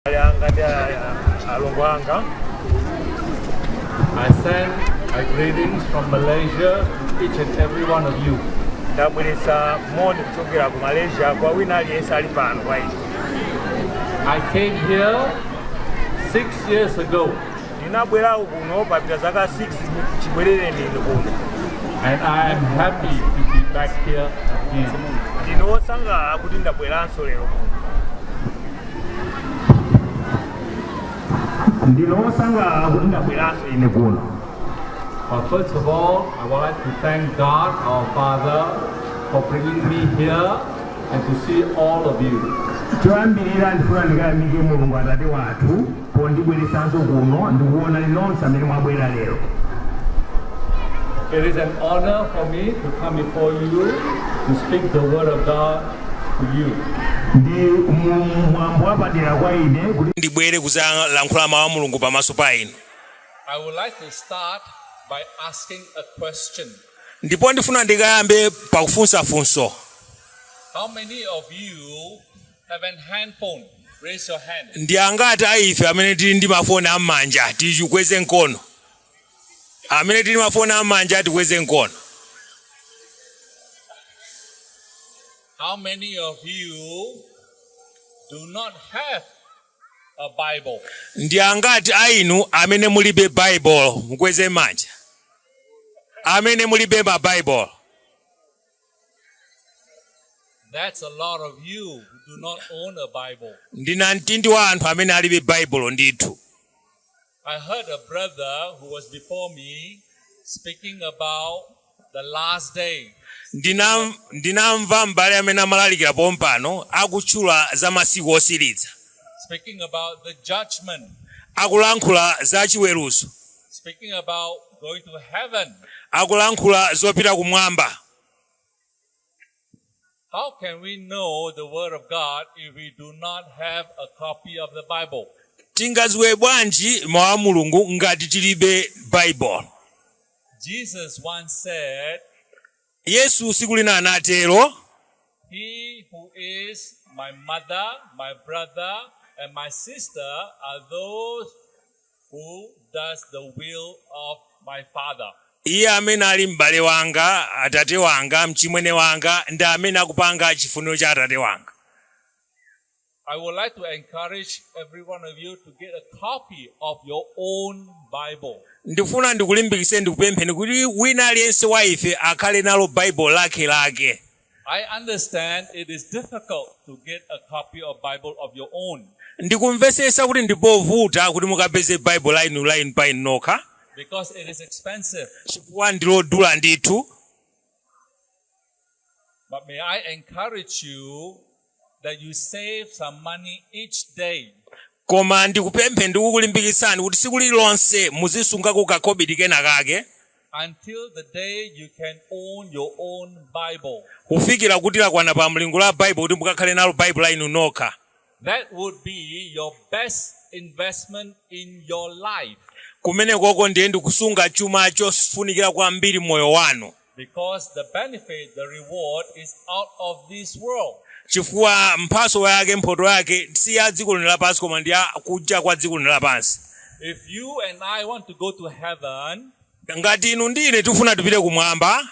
Abale anga ndi alongo anga. I send my greetings from Malaysia to each and every one of you. Ndabweretsa moni kuchokera ku Malaysia kwa wina aliyense ali pano kwa ine. I came here 6 years ago Ndinabwerako kuno papita zaka 6 chibwerere ndine kuno. And I am happy to be back here again. Ndine wosangalala kuti ndabweranso lero kuno. Ndine wosangalala kuti ndabweranso ine kuno. But first of all, I would like to thank God, our Father, for bringing me here and to see all of you. Choyambirira ndifuna ndikayamike Mulungu Atate wathu pondibweretsanso kuno ndikuonani nonse amene mwabwera lero. It is an honor for me to come before you to speak the word of God to you. Ndi mwambo wapadera kwa ine kuti ndibwere kuzalankhula mawu a Mulungu pamaso pa inu. I would like to start by asking a question. Ndipo ndifuna ndikayambe pakufunsa funso. How many of you have an handphone? Raise your hand. Ndi angati a ife amene tili ndi mafoni am'manja? Tikweze mkono. Amene tili mafoni am'manja tikweze mkono. How many of you do not have a Bible? Ndi angati a inu amene mulibe Baibulo? Mukweze manja amene mulibe ma Baibulo. That's a lot of you who do not own a Bible. Ndina mtindi wa anthu amene alibe Baibulo ndithu. I heard a brother who was before me speaking about the last day. Ndinamva m'bale amene amalalikira pompano akutchula za masiku otsiriza. Speaking about the judgment, Akulankhula za chiweruzo. Speaking about going to heaven. Akulankhula zopita kumwamba. How can we know the Word of God if we do not have a copy of the Bible? Tingadziwe bwanji mawu a Mulungu ngati tilibe Baibulo? Jesus once said, Yesu siku lina anatero, "He who is my mother, my brother, and my sister are those who does the will of my Father." "Iye amene ali m'bale wanga, atate wanga, mchimwene wanga ndi amene akupanga chifuniro cha Atate wanga." I would like to encourage every one of you to get a copy of your own Bible. Ndifuna ndikulimbikitse, ndikupempheni kuti wina aliyense wa ife akhale nalo Baibulo lake lake. I understand it is difficult to get a copy of Bible of your own Ndikumvetsetsa kuti ndipovuta kuti mukapeze Baibulo lainu lainu pa inu nokha because it is expensive. Chifukwa ndilodula ndithu. But may I encourage you that you save some money each day Koma ndikupemphe, ndikukulimbikitsani kuti tsiku lililonse muzisungako kakobiri kena kake until the day you can own your own Bible. Kufikira kuti lakwana pa mlingo la Baibulo kuti mukakhale nalo Baibulo la inu nokha. That would be your best investment in your life Kumenekoko ndiye ndikusunga chuma chofunikira kwambiri mmoyo wanu because the benefit, the reward is out of this world. Chifukwa mphatso yake, mphoto yake si ya dziko lino lapansi koma ndi ya kunja kwa dziko lino lapansi. If you and I want to go to heaven, Ngati inu ndi ine tifuna tipite kumwamba,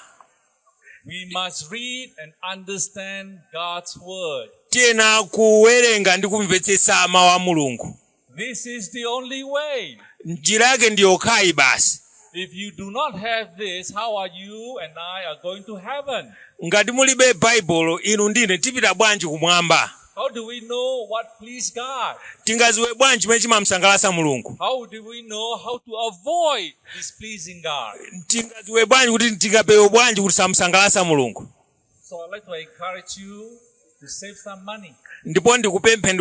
we must read and understand God's word. Tiyenera kuwerenga ndi kumvetsetsa mawu a Mulungu. This is the only way. Njira yake ndi yokhayi basi. If you do not have this, how are you and I are going to heaven? Ngati mulibe Baibulo, inu ndine tipita bwanji kumwamba? How do we know what please God? Tingaziwe bwanji chimene chimamsangalatsa Mulungu? How do we know how to avoid displeasing God? Tingaziwe bwanji kuti tingapewe bwanji kuti samsangalatsa Mulungu? So I'd like to encourage you to save some money Ndipo ndikupemphe,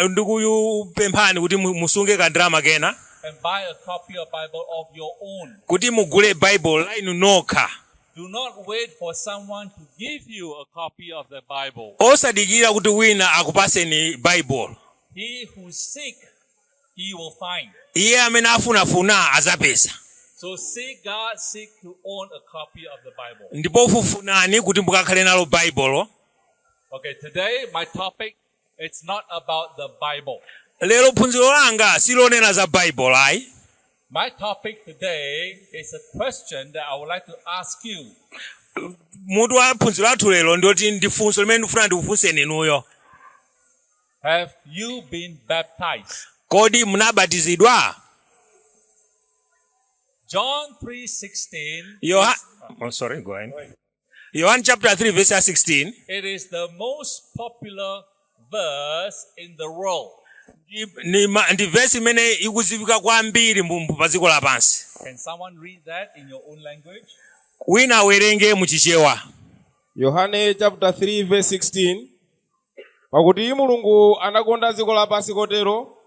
ndikupemphani kuti musunge kandalama kena and buy a copy of Bible of your own. Kuti mugule Baibulo la inu nokha. Do not wait for someone to give you a copy of the Bible. Osadikira kuti wina akupaseni Baibulo. He who seek, he will find. Iye amene afunafuna azapeza. So seek God, seek to own a copy of the Bible. Ndipo fufunani kuti mukakhale nalo Baibulo. Okay, today my topic, it's not about the Bible. Lero phunziro langa silonena za Baibulo ayi. My topic today is a question that I would like to ask you. Mutu wa phunziro lathu lero ndoti ndi funso limene ndikufuna ndikufunseni inuyo. Have you been baptized? Kodi munabatizidwa? John 3:16. Oh, sorry, go ahead. Yohane chapter 3 verse ya 16. It is the most popular verse in the world. Ndi verse imene ikudziwika kwambiri pa dziko lapansi. Can someone read that in your own language? Wina awerenge muchichewa. Yohane chapter 3 verse 16. Pakuti Mulungu anakonda dziko lapansi kotero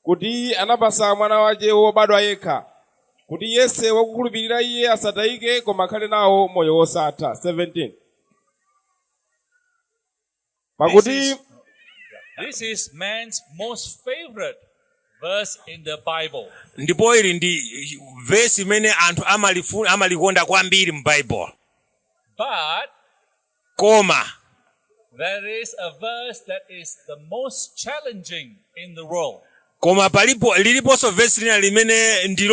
kuti anapasa mwana wake wobadwa yekha, kuti yense wakukhulupirira iye asatayike koma akhale nawo moyo wosatha. 17. Pakuti This is man's most favorite verse in the Bible. Ndipo ili ndi vesi imene anthu amalikonda kwambiri mu Bible. But koma there is a verse that is the most challenging in the world. Koma palipo liliponso vesi lina limene ndi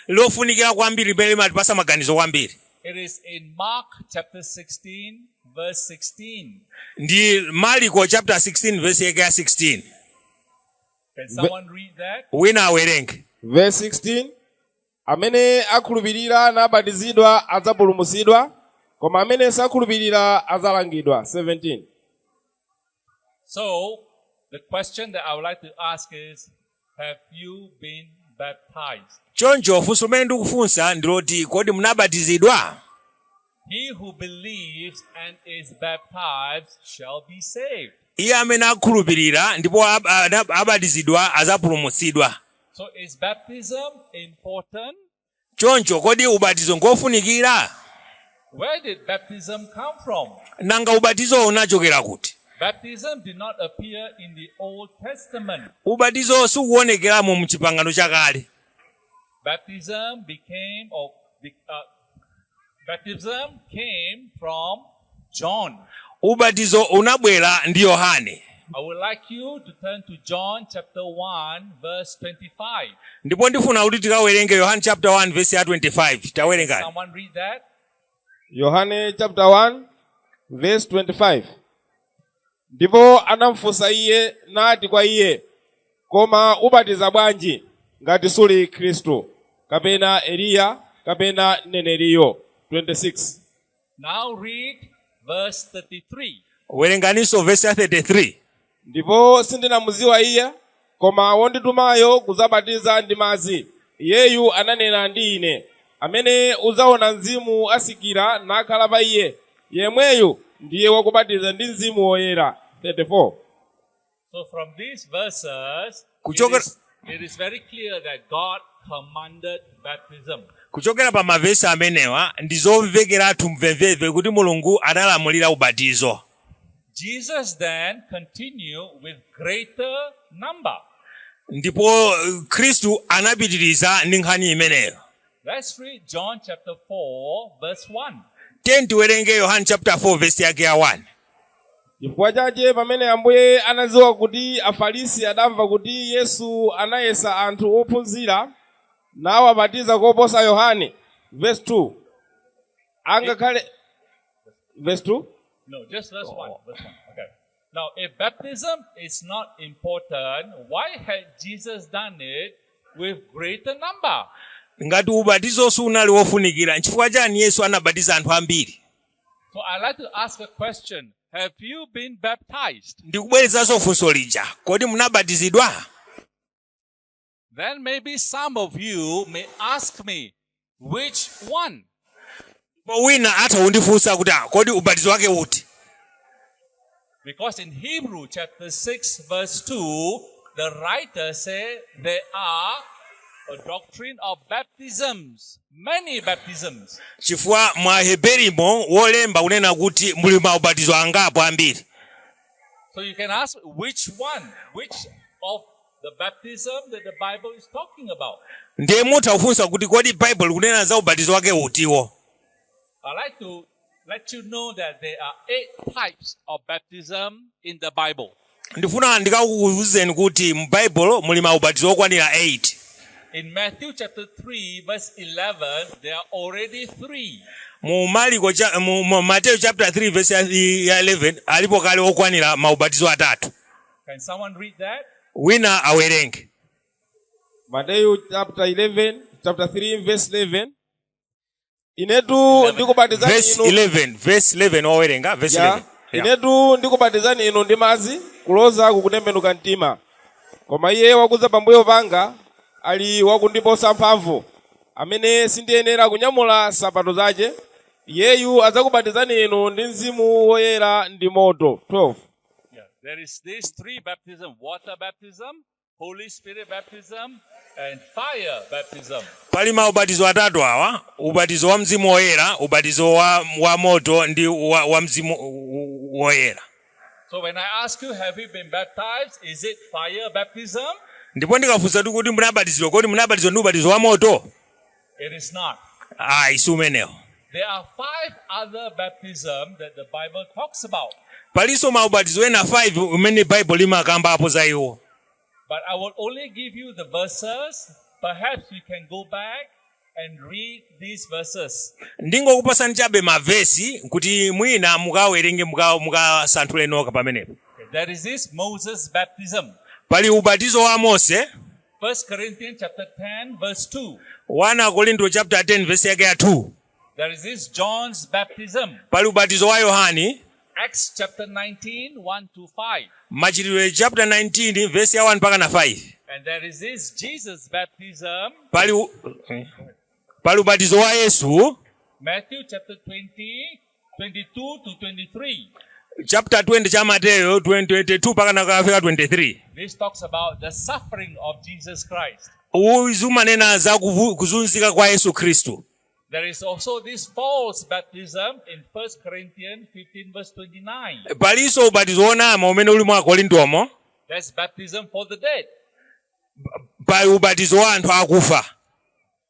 lofunikira kwambiri limene limatipasa maganizo kwambiri. It is in Mark chapter 16 verse 16. Ndi Marko chapter 16 verse yake ya 16. Can someone read that? Wina awerenge. Verse 16. Amene akhulupirira nabatizidwa adzapulumutsidwa, koma amene sakhulupirira adzalangidwa. 17. So the question that I would like to ask is, have you been baptized? Choncho funso limene ndikufunsa ndiloti, kodi munabatizidwa? He who believes and is baptized shall be saved. Iye amene akhulupirira ndipo abatizidwa adzapulumutsidwa. So is baptism important? Choncho kodi ubatizo ngofunikira? Where did baptism come from? Nanga ubatizo unachokera kuti? Baptism did not appear in the Old Testament. Ubatizo sukuonekeramo mu Chipangano Chakale. Baptism became or baptism came from John. Ubatizo unabwera ndi Yohane. I would like you to turn to John chapter 1 verse 25. Ndipo ndifuna kuti tikawerenge Yohane chapter 1 verse ya 25. Tawerengani. Someone read that. Yohane chapter 1 verse 25. Ndipo anamfunsa iye nati kwa iye, koma ubatiza bwanji ngati suli Khristu kapena Eliya kapena mneneriyo? 26. Now read verse 33. Werenganiso verse ya 33. Ndipo sindinamudziwa iye, koma wonditumayo kudzabatiza ndi madzi, iyeyu ananena ndi ine, amene udzaona Mzimu asikira nakhala pa iye, yemweyu ndiye wakubatiza ndi Mzimu Woyera. 34. So from these verses, it is very clear that God commanded baptism. Kuchokera pa mavesi amenewa ndi zomvekeratu mvemvemve kuti Mulungu analamulira ubatizo. Jesus then continued with greater number. Ndipo Khristu anapitiriza ndi nkhani imeneyo. Let's read John chapter 4 verse 1. Tiyeni tiwerenge Yohane chapter 4 verse yake ya 1. Chifukwa chache pamene Ambuye anadziwa kuti Afarisi adamva kuti Yesu anayesa anthu ophunzira nawabatiza koposa Yohane. Verse 2. Angakhale verse 2. No, just verse 1. Verse 1. Okay. Now, if baptism is not important, why had Jesus done it with greater number? Ngati ubatizo sunali wofunikira, nchifukwa chani Yesu anabatiza anthu ambiri? So I'd like to ask a question. Have you been baptized? Ndikubwerezanso funso lija, kodi munabatizidwa? Then maybe some of you may ask me, which one? Ndipo wina atha kundifunsa kuti, kodi ubatizo wake uti? Because in Hebrew chapter 6 verse 2, the writer said there are a doctrine of baptisms, many baptisms. Chifukwa mwa Heberimo wolemba kunena kuti muli maubatizo angapo ambiri. So you can ask which one, which of the baptism that the Bible is talking about. Ndiye mutha kufunsa kuti kodi Bible likunena za ubatizo wake utiwo? I'd like to let you know that there are 8 types of baptism in the Bible. Ndifuna ndikakuwuzeni kuti mu Baibulo muli maubatizo okwanira 8. In Matthew chapter 3, verse 11, there are already three. Mu Mariko cha, mu Matthew chapter 3 verse ya 11 alipo kale okwanira maubatizo atatu. Can someone read that? Wina awerenge. Mateyu chapter 11, chapter 3 verse 11. Inetu ndikubatizani Verse inu 11, verse 11 wawerenga verse ya 11. Yeah. Inetu ndikubatizani inu ndi madzi kuloza kukutembenuka mtima, koma iye wakudza pambuyo panga ali wakundiposa mphamvu, amene sindiyenera kunyamula nsapato zace. Iyeyu adzakubatizani inu ndi Mzimu Woyera ndi moto. 12. Yeah. There is these three baptism: water baptism, Holy Spirit baptism, and fire baptism. Pali maubatizo atatu awa: ubatizo wa Mzimu Woyera, ubatizo wa moto ndi wa Mzimu Woyera. So when I ask you, have you been baptized? Is it fire baptism? Ndipo ndikafunsa kuti munabatizidwa, kodi munabatizidwa ndi ubatizo wa moto? It is not. Ayi, si umenewo. There are five other baptism that the Bible talks about. Palinso maubatizo ena 5 umene Baibulo limakambapo za iwo. But I will only give you the verses. Perhaps you can go back and read these verses. Ndingokupasani chabe mavesi kuti mwina mukawerenge mukasanthule nokha pamenepo. Okay, there is this Moses baptism. Pali ubatizo wa Mose. 1 Corinthians chapter 10 verse 2. 1 Korinto chapter 10 verse yake ya 2. There is this John's baptism. Pali ubatizo wa Yohani. Acts chapter 19, 1 to 5. Machitidwe chapter 19 verse ya 1 mpaka na 5. And there is this Jesus baptism. Pali ubatizo wa Yesu. Matthew chapter 20, 22 to 23. Chapter 20 cha Mateyo 22 mpaka na kafika 23. This talks about the suffering of Jesus Christ. Uyu umanena za kuzunzika kwa Yesu Khristu. There is also this false baptism in 1 Corinthians 15 verse 29. Palinso ubatizo wonama umene uli mwa Korintomo. That's baptism for the dead. Pali ubatizo wa anthu akufa.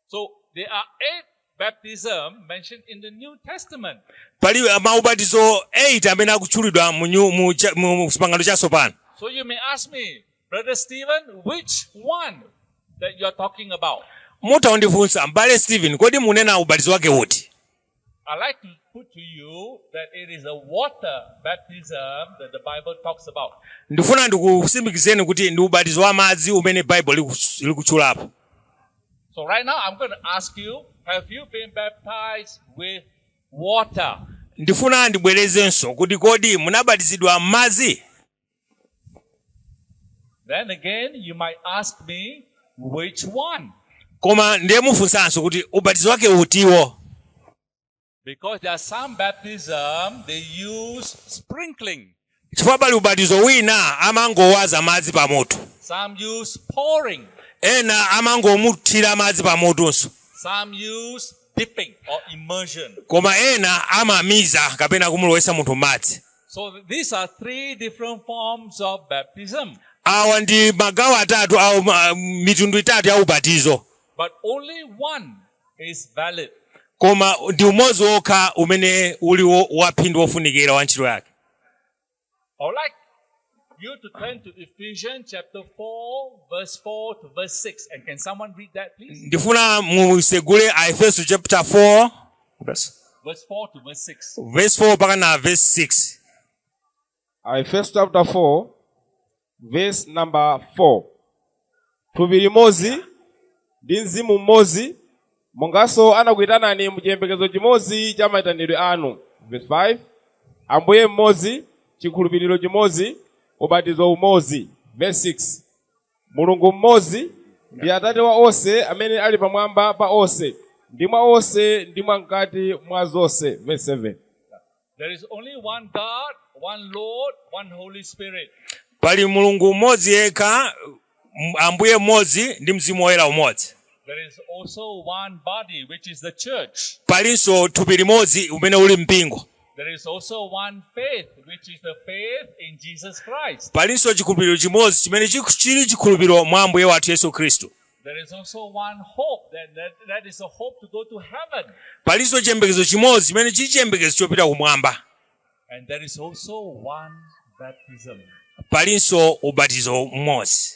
So there are 8 baptism mentioned in the New Testament. Pali maubatizo 8 amene akutchulidwa mu Chipangano Chatsopano. So you may ask me, Brother Stephen, which one that you are talking about? Mutha kundifunsa, M'bale Stephen, kodi munena ubatizo wake uti? I like to put to you that it is a water baptism that the Bible talks about. Ndifuna ndikutsimikizeni kuti ndi ubatizo wa madzi umene Bible likutchulapo. So right now I'm going to ask you, have you been baptized with water? Ndifuna ndibwerezenso kuti kodi munabatizidwa m'madzi? Then again, you might ask me, which one? Koma ndiye mufunsanso kuti ubatizo wake utiwo? Because there are some baptism, they use sprinkling. Chifukwa pali ubatizo wina amangowaza madzi pamutu. Some use pouring. Ena amangomuthira madzi pamutunso. Some use dipping or immersion. Koma ena amamiza kapena kumulowetsa munthu m'madzi. So these are 3 different forms of baptism. Awa ndi magawo atatu au mitundu itatu ya ubatizo. But only one is valid. Koma ndi umodzi wokha umene uli waphindu wofunikira wa ntchito yake. I would like you to turn to Ephesians chapter 4, verse 4 to verse 6. And can someone read that, please? Ndifuna musegule Aefeso chapter 4, Verse 4 to verse 6. Verse 4 mpaka na verse 6. Aefeso chapter 4, verse number 4. Thupi limodzi ndi Mzimu mmodzi, monganso anakuyitanani mu chiyembekezo chimodzi cha mayitanidwe anu. Verse 5. Ambuye mmodzi, chikhulupiriro chimodzi, ubatizo umodzi. Verse 6. Mulungu mmodzi ndi Atate wa onse, amene ali pamwamba pa onse, ndi mwa onse, ndi mwamkati mwa zonse. Verse 7. There is only one God, one Lord, one Holy Spirit. Pali Mulungu mmodzi yekha, Ambuye mmodzi ndi Mzimu Woyera umodzi. There is also one body, which is the church. Palinso thupi limodzi umene uli mpingo. There is also one faith, which is the faith in Jesus Christ. Palinso chikhulupiriro chimodzi chimene chili chikhulupiriro mwa Ambuye wathu Yesu Khristu. There is also one hope, that is a hope to go to heaven. Palinso chiyembekezo chimodzi chimene chili chiyembekezo chopita kumwamba. And there is also one baptism. Palinso ubatizo umodzi.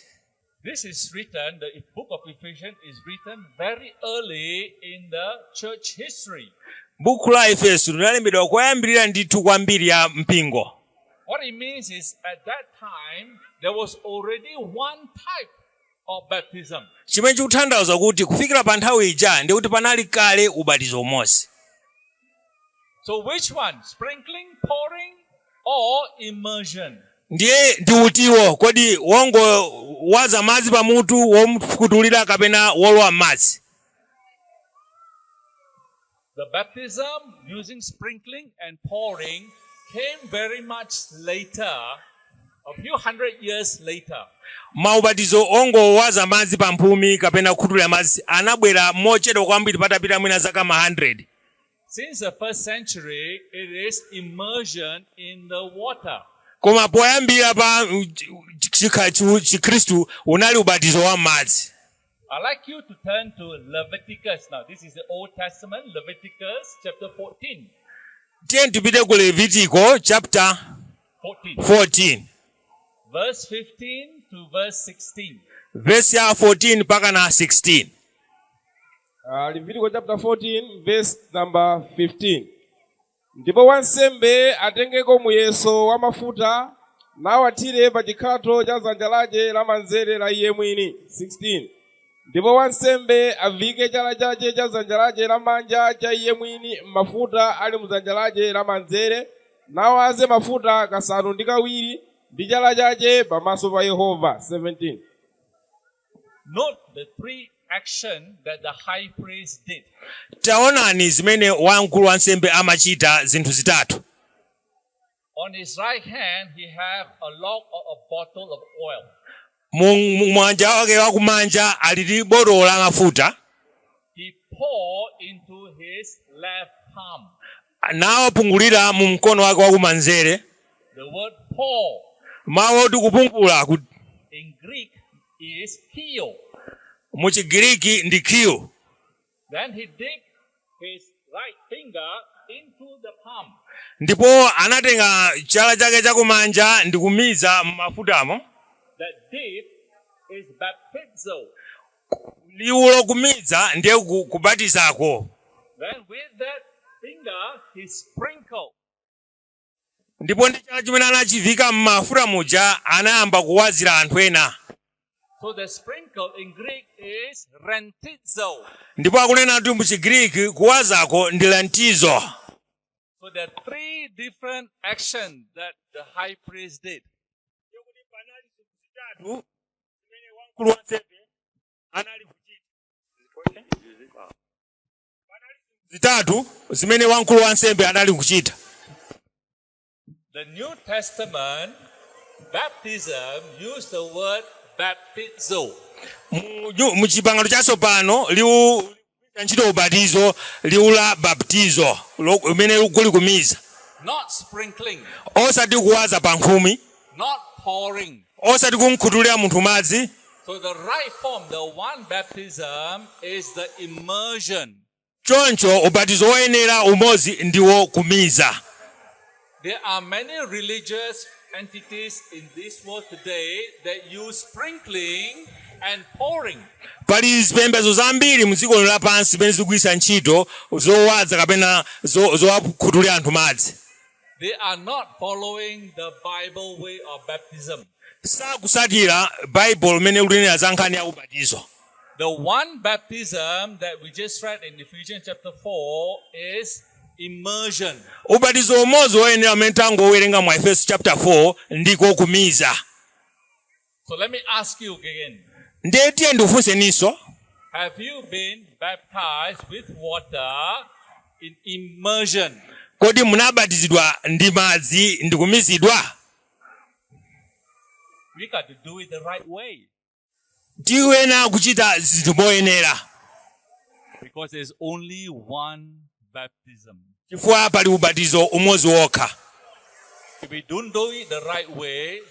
This is written, the book of Ephesians is written very early in the church history. Buku la Efeso linalembedwa koyambirira ndithu kwambiri ya mpingo. What it means is at that time, there was already one type of baptism. Chimene chikutanthauza kuti kufikira pa nthawi ija ndikuti panali kale ubatizo umodzi. So which one? Sprinkling, pouring, or immersion? Ndiye ndi utiwo kodi wongowaza madzi pamutu womukhuthulira kapena wolowa m'madzi? The baptism using sprinkling and pouring came very much later, a few hundred years later. Maubatizo ongowaza madzi pamphumi kapena kukhuthulira madzi anabwera mochedwa kwambiri patapita mwina zaka ma 100. Since the first century, it is immersion in the water. Koma poyambira pa chikhristu unali ubatizo wa m'madzi. I'd like you to turn to Leviticus now. This is the Old Testament, Leviticus chapter 14. Tiye tipite ku Levitico chapter 14. 14. Verse 15 to verse 16. Verse ya 14 mpaka na 16. Leviticus chapter 14 verse number 15. Ndipo wansembe atengeko muyeso wa mafuta nawathire pa chikhatho cha dzanja lake lamanzere la iye mwini. 16. Ndipo wansembe avike chala chake cha dzanja lake lamanja cha iye mwini mafuta ali mudzanja lake lamanzere nawaze mafuta kasanu ndi kawiri ndi chala chake pamaso pa Yehova. 17. Note the three action that the high priest did. Taonani zimene wamkulu wansembe amachita zinthu zitatu. On his right hand, he have a log or a bottle of oil. Mu mwanja wake wakumanja ali ndi botolo la mafuta. He poured into his left palm. Nawapungulira mu mkono wake wakumanzere. The word pour Mawu oti kupungula in Greek is chio. Mu Chigiriki ndi kio. Then he dipped his right finger into the palm. Ndipo anatenga chala chake chakumanja ndi kumiza m'mafutamo. That dip is baptizo. Liwu lokumiza ndiye kubatizako. Then with that finger he sprinkled. Ndipo ndi chala chimene anachivika m'mafuta muja anayamba kuwazira anthu ena. So the sprinkle in Greek is rantizo. Ndipo akunena kuti mu Chigiriki kuwazako ndi rantizo. So there are three different actions that the high priest did. Mkulu wansembe anali kuchita zitatu zimene wamkulu wansembe anali kuchita. The New Testament baptism used the word baptizo. Mu chipangano chatsopano liwu ntchito ubatizo liwu la baptizo umene kuli kumiza. Not sprinkling, Osati kuwaza pa nkhumi, not pouring. Osati kumkhutulira munthu madzi. So the right form, the one baptism, is the immersion. Choncho ubatizo woyenera umodzi ndiwo kumiza. There are many religious entities in this world today that use sprinkling and pouring. Pali zipembedzo zambiri mdziko lapansi zimene zikugwiritsa ntchito zowaza kapena zowakhutulira anthu madzi. They are not following the Bible way of baptism. Sakusatira Baibulo limene likunena za nkhani ya ubatizo. The one baptism that we just read in Ephesians chapter 4 is immersion. Ubatizo umodzi woyenera umene tangowerenga mu Efeso chapter 4 ndiko kumiza. So let me ask you again. Ndiye tiye ndikufunseninso. Have you been baptized with water in immersion? Kodi munabatizidwa ndi madzi ndi kumizidwa? We got to do it the right way. Tiyenera kuchita zinthu moyenera. Because there's only one baptism. Chifukwa pali ubatizo umodzi wokha. If we don't do it the right way,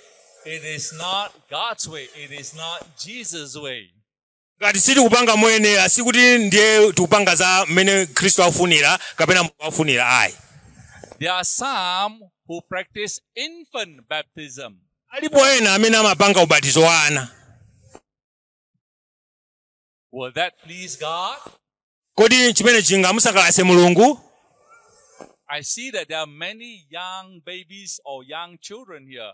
it is not God's way. It is not Jesus' way. Ngati sitikupanga moyenera sikuti ndiye tikupanga za mmene Khristu akufunira kapena Mulungu akufunira ayi. There are some who practice infant baptism. Alipo ena amene amapanga ubatizo wa ana. Will that please God? Kodi chimene chingamusangalatse Mulungu? I see that there are many young babies or young children here.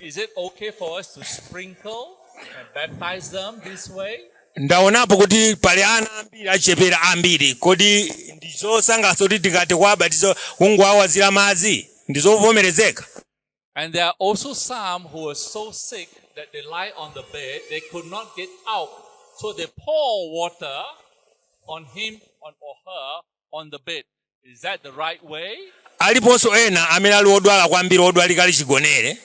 Is it okay for us to sprinkle and baptize them this way? Ndaonapo kuti pali ana ambiri achichepere ambiri. Kodi ndizosangalatsa kuti tikati kuwabatiza kungowawazira madzi ndizovomerezeka? And there are also some who are so sick that they lie on the bed, they could not get out. So they pour water on him or her on the bed. Is that the right way? Aliponso ena amene ali odwala kwambiri, odwalika ali chigonere,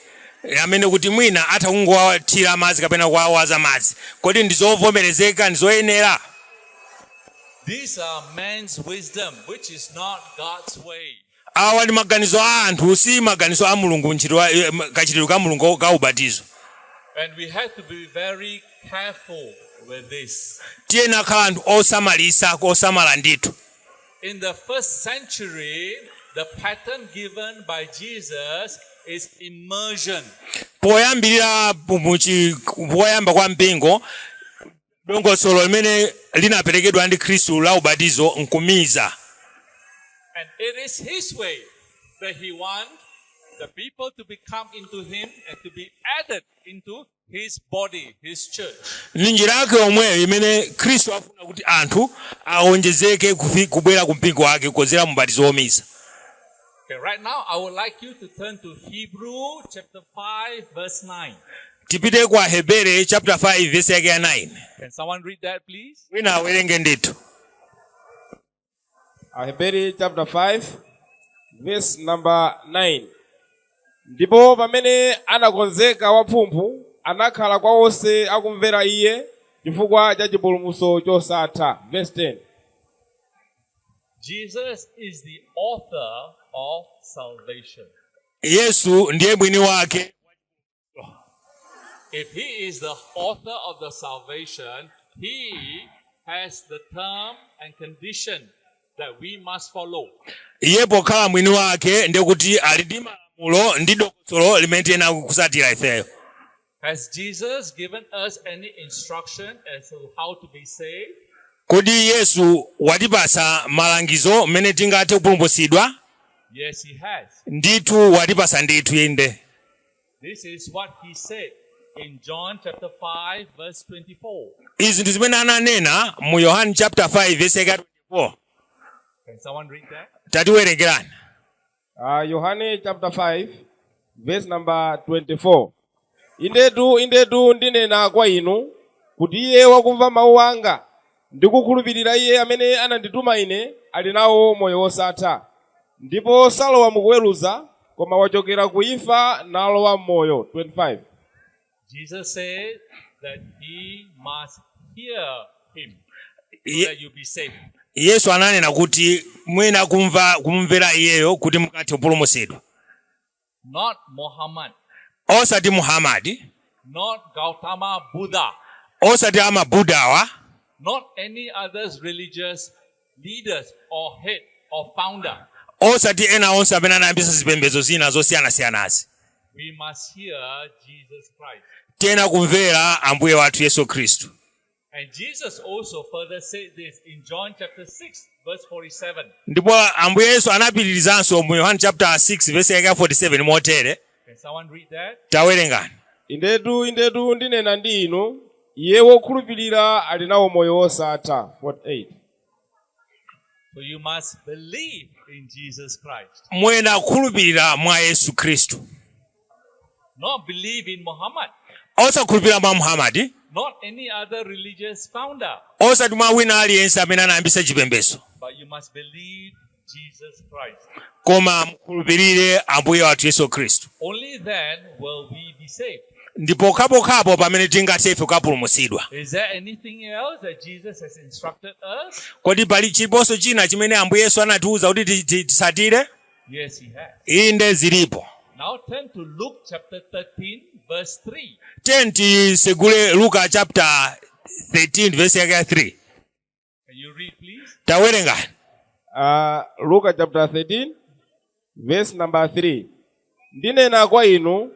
amene kuti mwina atha kungowathira madzi kapena kuwawaza madzi. Kodi ndizovomerezeka, ndizoyenera? These are man's wisdom, which is not God's way. Awa ndi maganizo a anthu, si maganizo a Mulungu, ntchito kachitidwe ka Mulungu ka ubatizo. And we have to be very careful with this. Tiyena khala anthu osamalisa, osamala ndithu. In the first century, the pattern given by Jesus is immersion. Poyambirira poyamba kwa mpingo, dongosolo limene linaperekedwa ndi Khristu la ubatizo nkumiza. And it is his way that he wants the people to become into him and to be added into his body, his church. Ndi njira yake yomweyo imene Khristu afuna kuti anthu awonjezeke kubwera ku mpingo wake kudzera mu ubatizo womiza. Okay, right now I would like you to turn to Hebrew chapter 5 verse 9. Tipite kwa Hebere chapter 5 verse yake ya 9. Can someone read that, please? Wina awerenge ndithu. Aheberi chapter 5 verse number 9. Ndipo pamene anakonzeka wamphumphu, anakhala kwa onse akumvera iye chifukwa cha chipulumutso chosatha. Verse 10. Jesus is the author of salvation. Yesu ndiye mwini wake. If he is the author of the salvation, he has the term and condition that we must follow. Iye pokhala mwini wake ndiye kuti ali ndi malamulo ndi dongosolo limene tiyenera kusatira ifeyo. Has Jesus given us any instruction as to how to be saved? Kodi Yesu watipasa malangizo mmene tingathe kupulumutsidwa? Yes, he has. Ndithu watipasa ndithu, inde. This is what he said in John chapter 5 verse 24. Izi ndi zimene ananena mu Yohane chapter 5 verse yake 24. Can someone read that? Tatiwerengerani. Yohane chapter 5 verse number 24. Indetu, indetu, ndinena kwa inu kuti iye wakumva mawu anga ndi kukhulupirira iye amene anandituma ine ali nawo moyo wosatha, ndipo salowa mukuweruza, koma wachokera ku imfa nalowa m'moyo. 25. Jesus said that he must hear him so that you be saved. Yesu ananena kuti mwina kumva kumumvera iyeyo kuti mukathe kupulumutsidwa. Not Muhammad, Osati Muhammadi, not Gautama Buddha, osati amabudawa, not any others religious leaders or head or founder. Osati ena onse amene anayambisa zipembedzo zina zosiyanasiyanazi. We must hear Jesus Christ. Tiyenera kumvera Ambuye wathu Yesu Khristu. And Jesus also further said this in John chapter 6, verse 47. Ndipo Ambuye Yesu anapitirizanso mu Yohane chapter 6 verse yake ya 47 motere. Can someone read that? Tawerengani. Indetu, indetu, ndinena ndi inu, iye wokhulupirira ali nawo moyo wosatha. 48. So you must believe in Jesus Christ. Muyenera kukhulupirira mwa Yesu Khristu. Not believe in Muhammad, Osakhulupirira mwa Muhammadi, not any other religious founder, osati mwa wina aliyense amene anayambisa chipembedzo, but you must believe Jesus Christ. Koma mukhulupirire Ambuye wathu Yesu Khristu. Only then will we be saved. Ndipo pokhapokhapo pamene tingathe ife kukapulumutsidwa. Is there anything else that Jesus has instructed us? Kodi pali chiliponso china chimene Ambuye Yesu anatiwuza kuti tisatire? Yes, he has. Inde, zilipo. Now turn to Luke chapter 13, verse 3. Tiyeni tisegule Luka chapter 13 verse yake ya 3. Can you read, please? Tawerengani. Luka chapter 13 verse number 3. Ndinena kwa inu,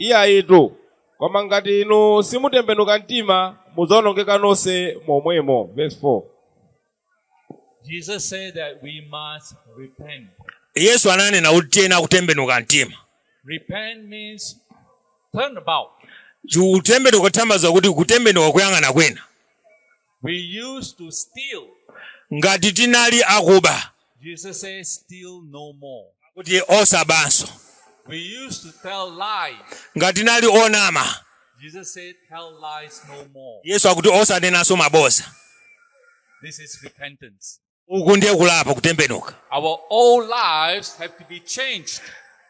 Iyayitu, koma ngati inu simutembenuka mtima, mudzawonongeka nonse momwemo. Verse 4. Jesus said that we must repent. Yesu ananena kuti tiyenera kutembenuka mtima. Repent means turn about. Kutembenuka kutanthauza kuti kutembenuka kuyang'ana kwina. We used to steal. Ngati tinali akuba, Jesus says, steal no more. kuti osabanso. We used to tell lies. Ngati tinali onama, Jesus said, tell lies no more. Yesu akuti osanenanso maboza. This is repentance. Uku ndiye kulapa, kutembenuka. Our old lives have to be changed.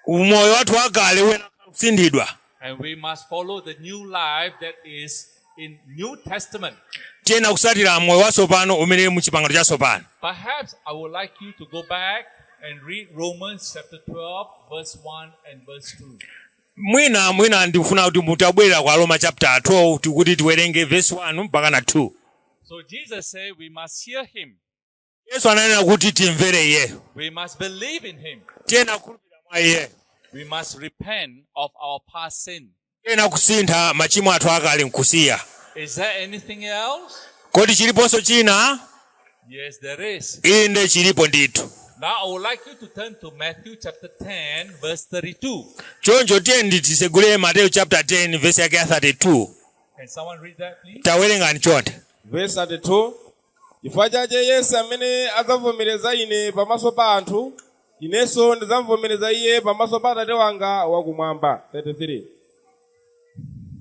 Umoyo wathu wakale uyenera kusinthidwa. And we must follow the new life that is in New Testament. Tiyenera kusatira moyo watsopano umene mu chipangano chatsopano. Perhaps I would like you to go back and read Romans chapter 12, verse 1 and verse 2. Mwina ndikufuna kuti mutabwerera kwa Roma chapter 12 tikuti tiwerenge verse 1 mpaka na 2. So Jesus said we must hear him. Yesu ananena kuti timvere iyeyo. We must believe in him. Tiyenera kukhulupirira mwa iyeyo. We must repent of our past sin. Tiyenera kusintha machimo athu akale nkusiya. Is there anything else? Kodi chiliponso china? Yes, there is. Inde, chilipo ndithu. Now I would like you to turn to Matthew chapter 10, verse 32. Choncho tiyeni tisegule Mateyu chapter 10 verse yake ya 32. Can someone read that, please? Tawerengani chonde. Verse 32. Chifukwa chache yense amene adzavomereza ine pamaso pa anthu, inenso ndidzamvomereza iye pamaso pa Atate wanga wakumwamba. 33.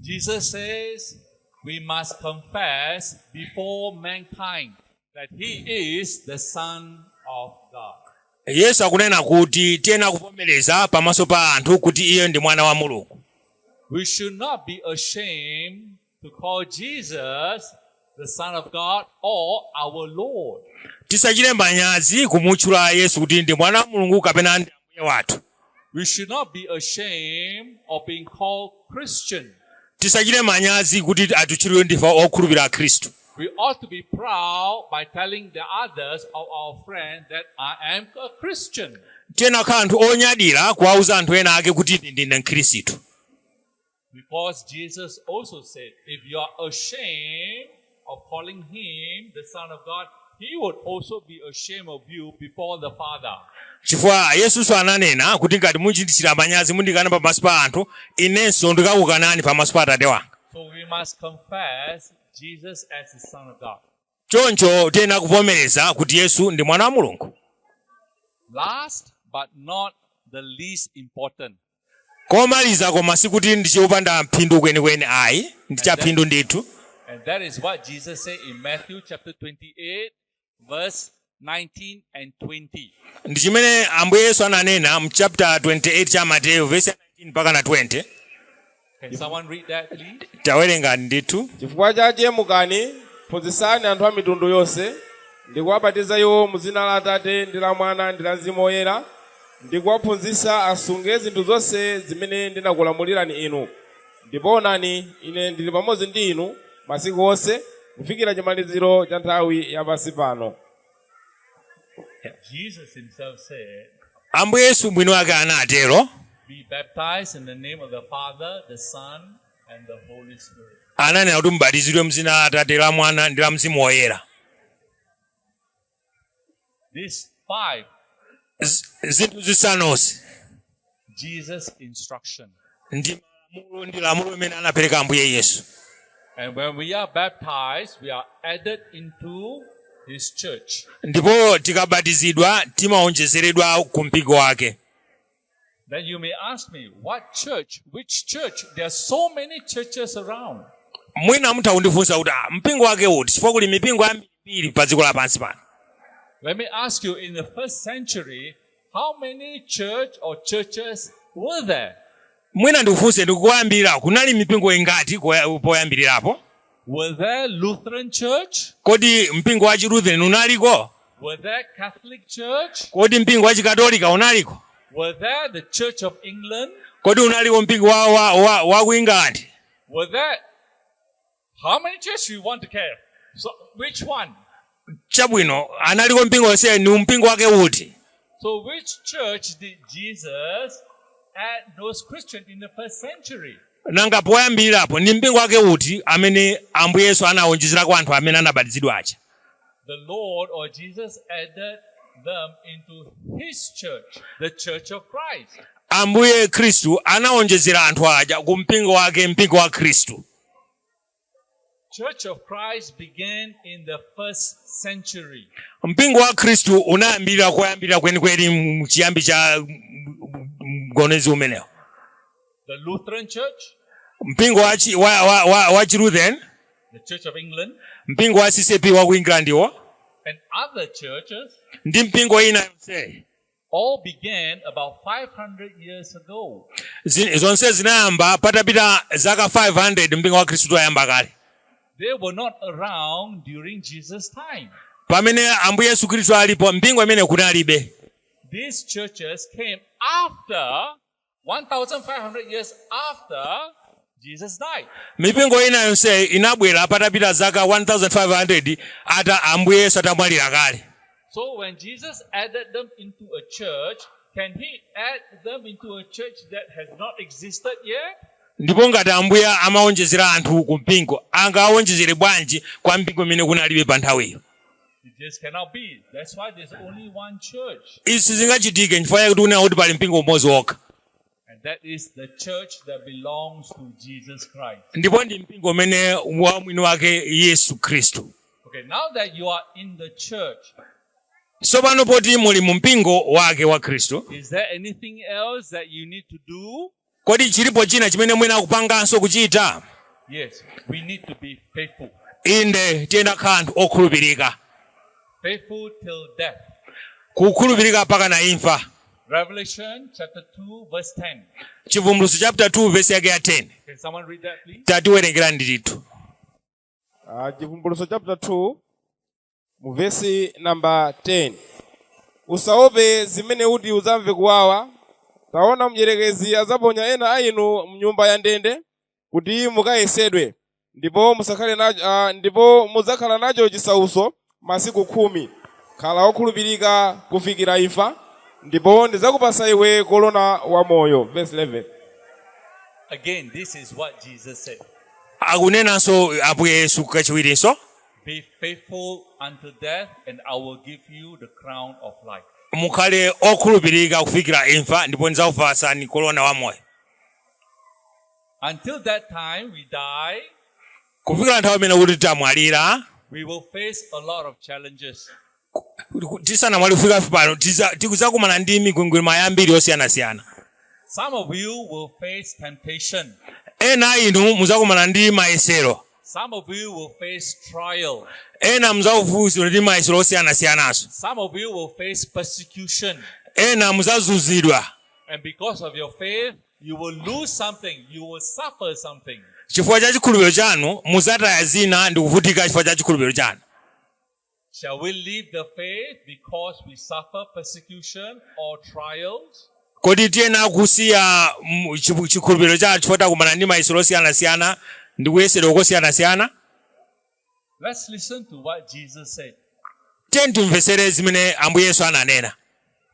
Jesus says we must confess before mankind that he is the Son of God. Yesu akunena kuti tiyenera kuvomereza pamaso pa anthu kuti iye ndi mwana wa Mulungu. We should not be ashamed to call Jesus the Son of God or our Lord. Tisachite manyazi kumutchula Yesu kuti ndi mwana wa Mulungu kapena ndi ambuye wathu. We should not be ashamed of being called Christian. Tisachite manyazi kuti atitchulidwe ndife okhulupirira Khristu. We ought to be proud by telling the others of our friend that I am a Christian. Tiyenera kukhala anthu onyadira kuwauza anthu ena ake kuti ine ndine mkhristu. Because Jesus also said, if you are ashamed of calling him the Son of God, he would also be ashamed of you before the Father. Chifukwa Yesunso ananena kuti ngati muchitira manyazi, mundikana pamaso pa anthu, inenso ndikakukanani pamaso pa Atate wanga. So we must confess Jesus as the Son of God. Choncho tiyenera kuvomereza kuti Yesu ndi mwana wa Mulungu. Last but not the least important, Komaliza koma sikuti ndi chopanda phindu kwenikweni ayi, ndi cha phindu ndithu, and that is what Jesus said in Matthew chapter 28, verse 19 and 20. Ndi chimene Ambuye Yesu ananena mu chapter 28 cha Mateyu, verse 19 mpaka na 20. Can someone read that, please? Tawerengani ndithu. Chifukwa chache mukani, phunzitsani anthu a mitundu yonse, ndi kuwabatiza iwo mu dzina la Atate ndi la Mwana ndi la Mzimu Woyera, ndi kuwaphunzitsa asunge zinthu zonse zimene ndinakulamulirani inu. Ndipo onani, ine ndili pamodzi ndi inu masiku onse kufikira chimaliziro cha nthawi yapansi pano. Jesus himself said, Ambuye Yesu mwini wake anatero, be baptized in the name of the Father, the Son, and the Holy Spirit. Ananena kuti mubatizidwe mzina la Atate, la Mwana ndi la Mzimu Woyera. These five Zinthu zisanuzi Jesus' instruction. ndi malamulo, ndi lamulo limene anapereka Ambuye Yesu. And when we are baptized, we are added into his church. Ndipo tikabatizidwa timaonjezeredwa ku mpingo wake. Then you may ask me, what church? Which church? There are so many churches around. Mwina mutha kundifunsa kuti ah, mpingo wake uti, chifukwa kuli mipingo yambiri pa dziko lapansi pano. Let me ask you, in the first century, how many church or churches were there? Mwina ndikufunse, ndikuyambirira kunali mipingo ingati poyambirirapo? Were there Lutheran church? Kodi mpingo wa Chilutheran unaliko? Were there Catholic church? Kodi mpingo wa Chikatolika unaliko? Were there the Church of England? Kodi unaliko mpingo wa ku England? Were there how many churches you want to care? So which one? Chabwino, analiko mpingo wonse, ni mpingo wake uti? So which church did Jesus add those Christians in the first century? Nanga poyambirirapo ndi mpingo wake uti amene Ambuye Yesu anawonjezerako anthu amene anabatizidwa aja? The Lord or Jesus added them into his church, the church of Christ. Ambuye Khristu anawonjezera anthu aja ku mpingo wake, mpingo wa Khristu. Church of Christ began in the first century. Mpingo wa Khristu unayambirira koyambirira kwenikweni mchiyambi cha mgonezi umenewo. The Lutheran Church, Mpingo wa, chi- wa, wa, wa, wa Chilutheran, the Church of England, mpingo wa CCP wa ku England iwo and other churches ndi mpingo ina yonse all began about 500 years ago. Zonse zinayamba patapita zaka 500 mpingo wa Khristu ayamba kale. They were not around during Jesus' time. Pamene Ambuye Yesu Khristu alipo, mpingo imene kunalibe. These churches came after 1,500 years after Jesus died. Mipingo ina yonse inabwera patapita zaka 1500 ata Ambuye Yesu atamwalira kale. So when Jesus added them into a church, can he add them into a church that has not existed yet? Ndipo ngati Ambuye amawonjezera anthu ku mpingo, angawonjezere bwanji kwa mpingo imene kunalibe pa nthawiyo? It just cannot be. That's why there's only one church. Izi zingachitike nchifukwa chake tikunena kuti pali mpingo umodzi wokha. And that is the church that belongs to Jesus Christ. Ndipo ndi mpingo umene wa mwini wake Yesu Khristu. Okay, now that you are in the church, Tsopano poti muli mu mpingo wake wa Khristu, is there anything else that you need to do? Kodi chilipo china chimene mwina akupanganso kuchita? Yes, we need to be faithful. Inde, tiyenda kukhala anthu okhulupirika. Faithful till death. Kukhulupirika mpaka na imfa. Revelation chapter 2 verse 10. Chivumbulutso chapter 2 verse yake ya 10. Can someone read that, please? Tatiwerengera ndithu. Chivumbulutso chapter 2 mu vesi namba 10. Usaope zimene uti udzamve kuwawa. Taona mdierekezi adzaponya ena a inu mnyumba ya ndende kuti mukayesedwe, ndipo musakhale nacho, ndipo mudzakhala nacho chisautso masiku 10. Khala wokhulupirika kufikira imfa, ndipo ndidzakupasa iwe korona wa moyo. Verse 11. Again, this is what Jesus said. Akunenanso Ambuye Yesu kachiwirinso. Be faithful unto death, and I will give you the crown of life. Mukhale okhulupirika kufikira imfa, ndipo ndidzakupasani korona wa moyo. Until that time we die, kufikira nthawi imene kuti tamwalira, we will face a lot of challenges. Tisanamwalire kufika pano tikuzakumana ndi mikwingwirima yambiri yosiyanasiyana. Some of you will face temptation. Ena inu muzakumana ndi mayesero. Some of you will face trial. Ena muzakufunsira ndi mayesero osiyanasiyananso. Some of you will face persecution. Ena muzazunzidwa. And because of your faith, you will lose something. You will suffer something. Chifukwa cha chikhulupiriro chanu muzataya zina ndi kuvutika chifukwa cha chikhulupiriro chanu. Shall we leave the faith because we suffer persecution or trials? Kodi tiyena kusiya chikhulupiriro chathu chifukwa takumana ndi mayesero osiyanasiyana ndi kuyesedwa kosiyanasiyana? Let's listen to what Jesus said. Tiye timvesere zimene Ambuye Yesu ananena.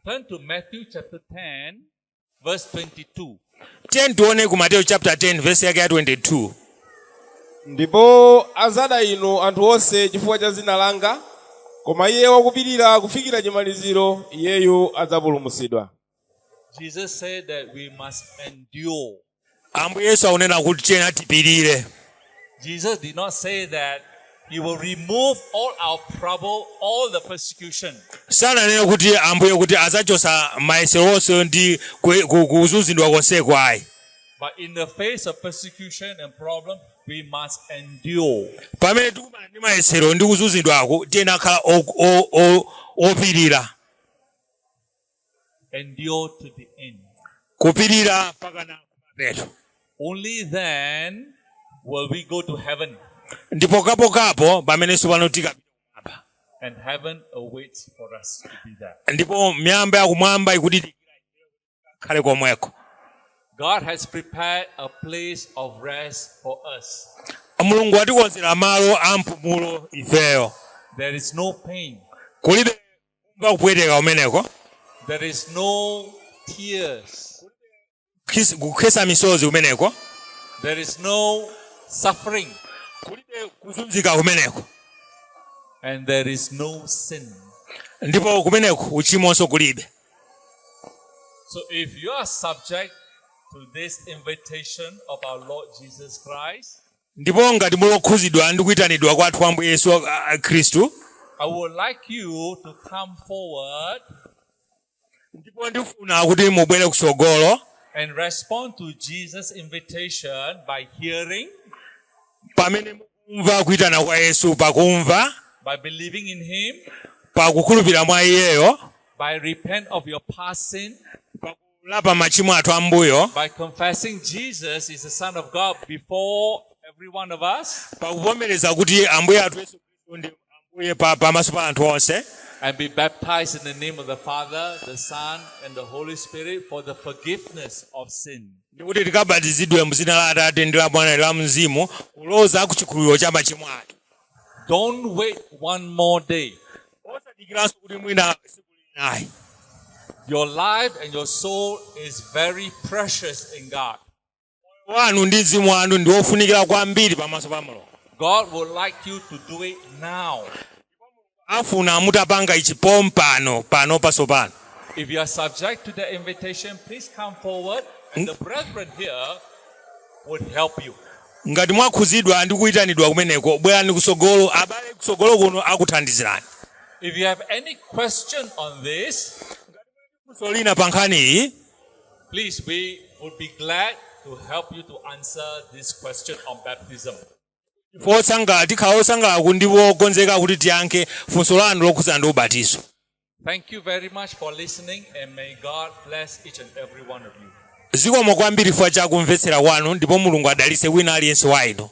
Turn to Matthew chapter 10, verse 22. Tiye tione ku Matthew chapter 10 verse yake ya 22. Ndipo azada inu anthu onse chifukwa cha dzina langa, koma iye wakupirira kufikira chimaliziro, iyeyu adzapulumutsidwa. Jesus said that we must endure. Ambuye Yesu akunena kuti tiyena tipirire. Jesus did not say that he will remove all our trouble, all the persecution. Sananene kuti Ambuye kuti adzachotsa mayesero onse ndi kuzunzidwa konseko ayi. But in the face of persecution and problem, we must endure. Pamene tikumana ndi mayesero ndi kuzunzidwako, tiyena kukhala opirira. Endure to the end. Kupirira mpaka na kumapeto. Only then will we go to heaven. Ndipo kapokapo pamene tsopano tikapita kumwamba. And heaven awaits for us to be there. Ndipo miyamba yakumwamba ikutidikira khale komweko. God has prepared a place of rest for us. Mulungu atikonzera malo a mpumulo ifeyo. There is no pain. Kulibe kumva kupweteka kumeneko. There is no tears. Kukhesa misozi kumeneko. There is no suffering. Kulibe kuzunzika kumeneko. And there is no sin. Ndipo kumeneko uchimonso kulibe. So if you are subject to this invitation of our Lord Jesus Christ, Ndipo ngati mulokhuzidwa ndi kuyitanidwa kwathu kwa Ambuye Yesu Khristu, I would like you to come forward ndipo ndifuna kuti mubwere kusogolo and respond to Jesus' invitation by hearing, pamene mukumva kuyitana kwa Yesu, pakumva, by believing in Him, pakukhulupirira mwa iyeyo, by repent of your past sin, pakulapa machimo athu ambuyo, by confessing Jesus is the Son of God before every one of us, pakuvomereza kuti Ambuye athu Yesu Khristu ndi Ambuye pamaso pa anthu onse, and be baptized in the name of the Father, the Son, and the Holy Spirit for the forgiveness of sin. Ndikuti tikabatizidwe mzina la Atate ndi la Mwana ndi la Mzimu kuloza ku chikhululukiro cha machimo athu. Don't wait one more day. Osadikiranso kuti mwina tsiku linayi. Your life and your soul is very precious in God. Wanu ndi mzimu wanu ndi wofunikira kwambiri pamaso pa Mulungu. God would like you to do it now. Afuna mutapanga ichi pompano pano pasopano. If you are subject to the invitation, please come forward and the brethren here would help you. Ngati mwakhuzidwa ndi kuyitanidwa kumeneko, bwerani kusogolo, abale kusogolo kuno akuthandizirani. If you have any question on this, Funso lina pa nkhani iyi, please, we would be glad to help you to answer this question on baptism. Osangala tikhala osangalala ndipo okonzeka kuti tiyankhe funso lanu lokhudzana ndi ubatizo. Thank you very much for listening, and may God bless each and every one of you. Zikomo kwambiri chifukwa cha kumvetsera kwanu, ndipo Mulungu adalitse wina aliyense wa inu.